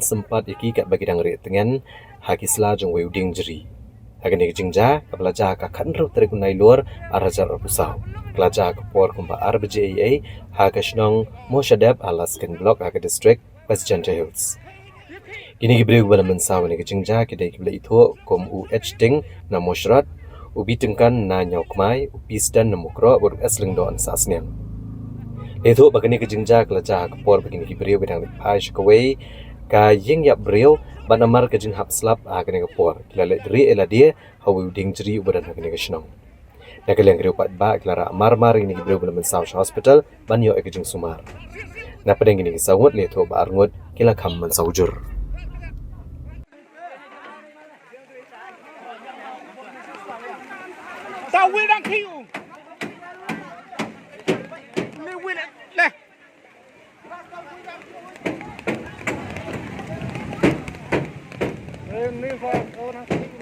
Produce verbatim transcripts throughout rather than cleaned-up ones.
ban sympat ïa ki katba ki dang rieh tngen ha ki sla jong uwei u dieng jri. Ha kane ka jingjia kaba la jia ha ka khathynriew tarik u Nailur arhajar arphew saw, ka la jia ha ka por kumba ar baje eiei ha ka shnong Moshadep ha la Second Block ha ka district West Jaintia Hills. Kine ki briew ba la mynsaw ha kane ka jingjia ki dei kiba la ithuh kum u H Ting na Moshrod, u B Tyngkan na Ñiawkmai, u P Sden na Mukroh bad u S Lyngdoh na Sahsniang. La ithuh ba kane ka jingjia ka la jia ha ka por ba kine ki briew ki dang leit phai sha kawei ka ïing ïap briew, bad namar ka jinghap slap ha kane ka por ki la leit rieh ïa lade ha uwei u dieng jri uba don ha kane ka shnong. Na ka liang ki riewpaidbah ki la rah marmar ïa kine ki briew ba la mynsaw sha hospital ban ïoh ïa ka jingsumar. Na pdeng kine ki saw ngut la ithuh ba ar ngut ki la kham mynsaw jur. Ta wi dang khih u. Ni wi le.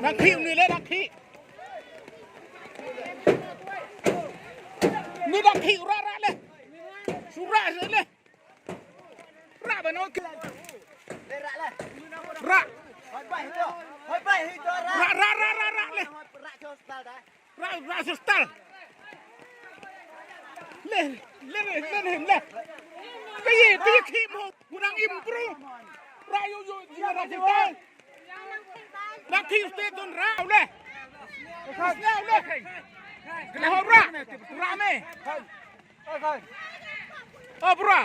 Dang khih u ni le, dang khih. Ni dang khih, rah, rah le. Shu rah le. Rah ban ong. Rah. Rah, rah, rah, rah le. Rah, rah sha hospital. Le, le, le, le, le. Kayi, kayi khih mo. Gu dang im bru. Rah yu, yu, yu, rah sha hospital. Rah khih state tun rah le. Rah le. Rah, rah me. Abra.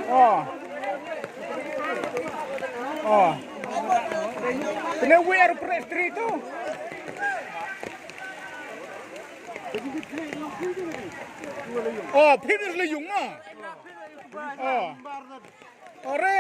Oh. Oh. Kena wear press three tu. Oh, Peter le yung ma. Oh. Ore.